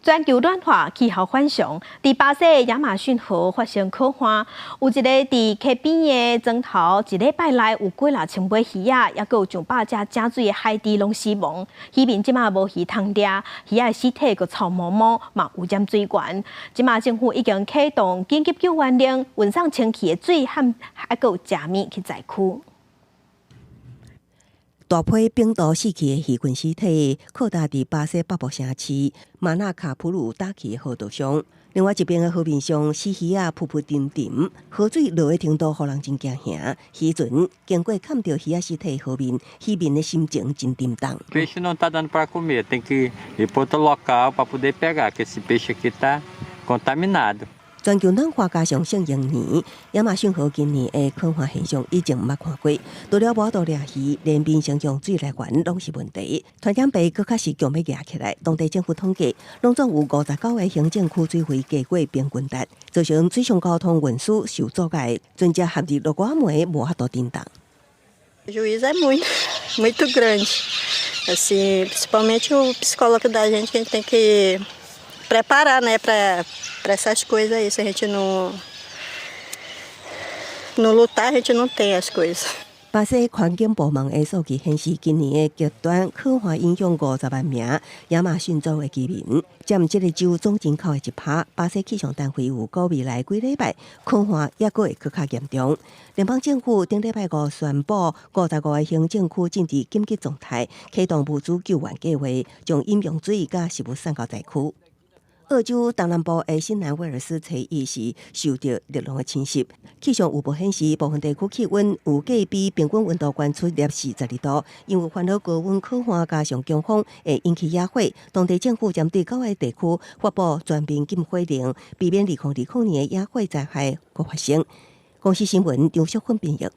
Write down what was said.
全球暖化，氣候反常，佇巴西亞馬遜河發生洘旱，有一个佇溪邊的莊頭，一禮拜內有幾若千尾魚仔，抑閣有上百隻井水的海豬攏死亡。漁民這馬無魚通掠，魚仔屍體閣臭毛毛，嘛污染水源。這馬政府已經啟動緊急救援令，運送清氣的水和抑閣有食物去災區。大批冰凍死去的魚群屍體，擴大佇巴西北部城市馬納卡普魯打起的河道上。另外一邊的河面上，死魚仔浮浮沉沉，河水濁的程度予人真驚嚇。漁船經過崁著魚仔屍體河面，漁民的心情真沉重。 Peixe não está dando para comer, tem que ir para outro local para poder pegar, que esse peixe aqui está contaminado. 全球暖化加上聖嬰年，亞馬遜河今年的洘旱現象以前毋捌看過。除了無法度掠魚，連民生用水來源攏是問題。傳染病閣較是強欲夯起來。當地政府統計，攏總有59個行政區水位低過平均值，造成水上交通運輸受阻礙，船隻陷入落外暝無法度振動。 Prejuízo é muito, muito grande. Assim, principalmente o psicólogo da gente, que a gente tem que preparar, né, para essas coisas aí. Se a gente não lutar, a gente não tem as coisas. 巴西環境部門的數據顯示，今年的極端洘旱影響50萬名亞馬遜州的居民，佔這个州總人口的1%。巴西氣象單位預估未來幾禮拜洘旱抑閣會閣較嚴重。聯邦政府頂禮拜五宣布，55個行政區進入緊急狀態，啟動物資救援計劃，將飲用水佮食物送到災區。澳洲東南部的新南威爾斯初一是受著熱浪的侵襲，氣象預報顯示部分地區氣溫有計比平均溫度懸出攝氏12度。因為煩惱高溫洘旱加上強風會引起野火，當地政府針對九个地區發布全面禁火令，避免2020年的野火災害閣發生。公視新聞張淑芬編譯。